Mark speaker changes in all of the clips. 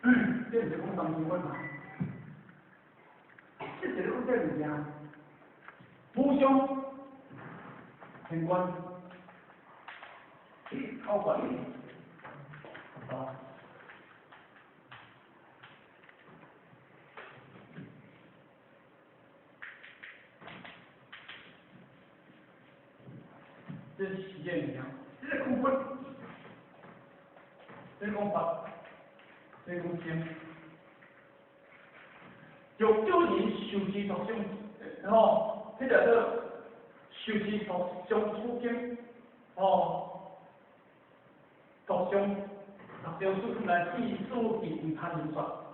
Speaker 1: 這毋是講三千分嘛？這是咧講這個物件，無相天觀口訣，啊，這是時間物件，這個講佛，這個講法，這個講經。就叫人受持讀誦，吼，彼個叫受持讀誦處經，吼，讀誦讀誦書出來，記書記為他人說，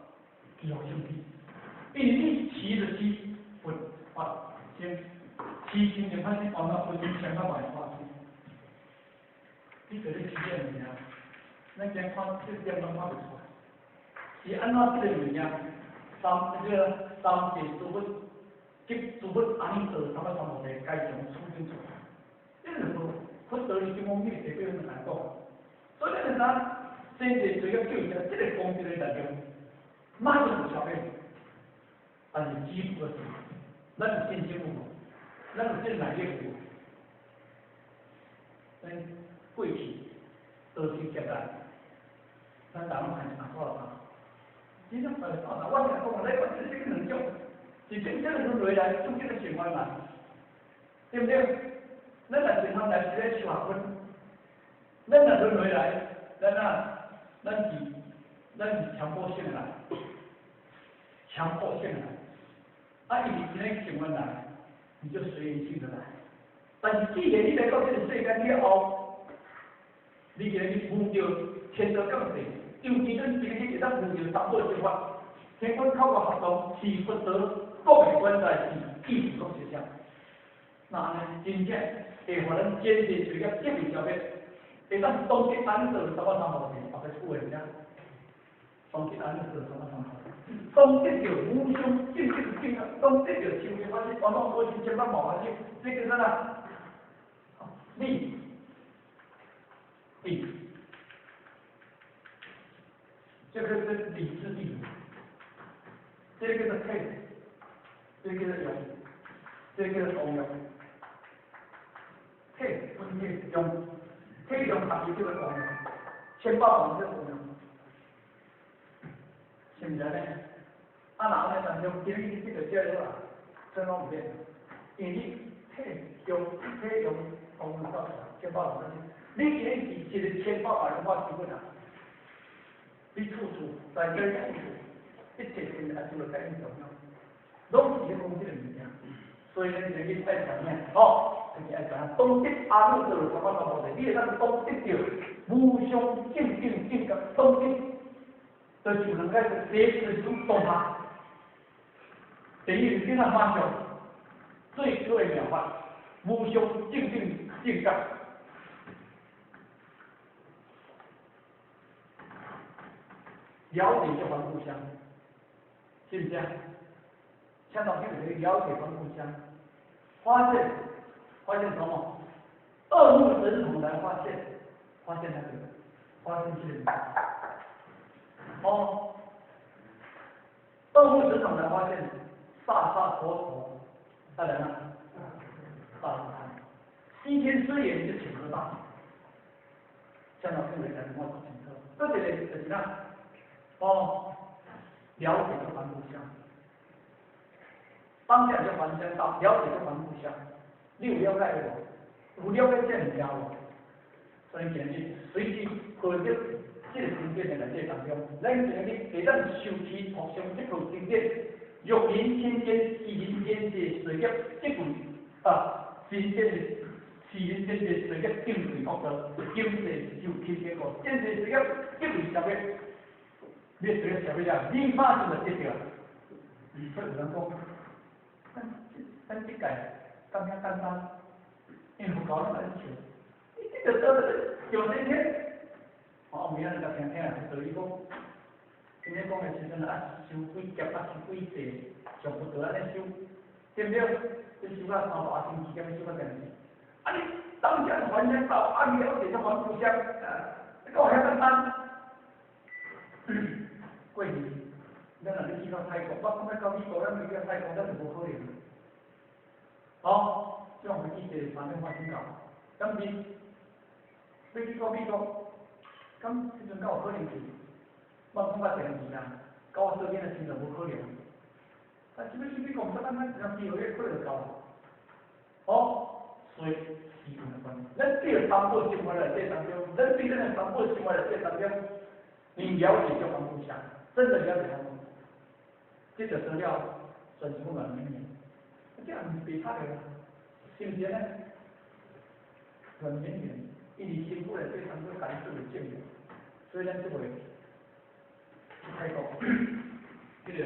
Speaker 1: 記錄生氣，因為你持著是佛法經，持心就歹，你按怎分相較嘛會發生。你著咧持這個物件，咱今看這點攏看袂出來，是按怎這個物件？三這個三界諸佛及諸佛阿彌陀三藐三菩提，皆從此經出來。這個佛道理經講，你地表很難講。所以咱知影，先濟罪業救者，這個功德的力量，馬上就消滅。但是只不過是，咱有信心有無？咱有這個耐力有無？咱過去多少劫來，咱逐攏看阿陀羅。真正白講啦，我聽講，你講這這兩種，是真正輪迴來，究竟的循環來，對不對？咱若循環來是咧受學分，咱若輪迴來，咱啊，咱是強迫性來，強迫性來，啊，伊是真咧循環來，你就隨緣性的來。但是既然你來到這個世間了後，你今日遇著天道降世。尤其咱今日會當遇著三寶正法，天觀口訣合同是佛陀講的關在是意思攏是啥？那按呢真正會予咱前世罪業得未消滅，會當當得安樂三藐三菩提，後壁句話是啥？當得安樂三藐三菩提，當得著無上正等正覺，當得著修行法身，往往無是千百萬法身，這叫啥啦？理，理。這個是理智力，這個是體，這個是用，這個是功用。體分體用，體用合一叫做功用，千百萬叫功用，是毋是按呢？啊，若按呢，但用今日這個這個啦，這攏毋免，因為你體用體用功用到千百萬，你今日是一個千百萬化身啊。你處處在這處處，一切心啊，就來感應重要，攏是咧講這個物件。所以咱就去愛知影，吼，就是愛知影，當得阿耨多羅三藐三菩提，你會當當得著無上正等正覺，當得，就是兩個第一次主動他，第二是怎啊馬上最高的妙法，無上正等正覺。了解就還故鄉，是不是啊？相當於就是了解還故鄉，發現什麼？二目神通來發現，發現那個，發現這個，哦，二目神通來發現，薩薩陀陀，當然了，大師西天雖遠就請客大，相當於來我請客，這個就是啥？哦，了解就還故鄉，當下就還鄉到，了解就還故鄉。你有了解無？有了解這物件無？所以今日隨時獲得這個經典的內底當中，咱今日會當受持讀誦這部經典，若人親見是人間世罪業即為啊，真正的是人間世罪業定為福德，今世就親見過，今世罪業即為消滅。你做啥物啊？你馬上就得著。所以有人講，咱這屆敢遐簡單，因為佛教攏按呢笑。你這個得就這天，我後暝仔就聽聽道理講，今日講的時陣啊，修幾劫啊，修幾世，上佛道按呢修，對不對？你修到三大阿僧祇劫，修到啥物？啊，你當下還鄉到，啊，你了解就還故鄉，啊，你講遐簡單。過去去到泰國，我講欲到美國，咱欲去到泰國，咱就無可能。好，這種飛機坐3點半鐘到，敢是欲去到美國，敢彼陣敢有可能去？我講較電視啦，佮我做囡仔時就無可能。啊，這欲去美國毋使簡單，一張機票可能就到。好，所以時間的關係，咱對三寶生活內底當中，咱對咱的三寶生活內底當中，你了解就放不下，真的了解放不下，這就得了轉成軟綿綿，這樣毋是白拍的，是毋是呢？軟綿綿，因為辛苦內底當中感受的證明，所以咱這回去泰國，這個。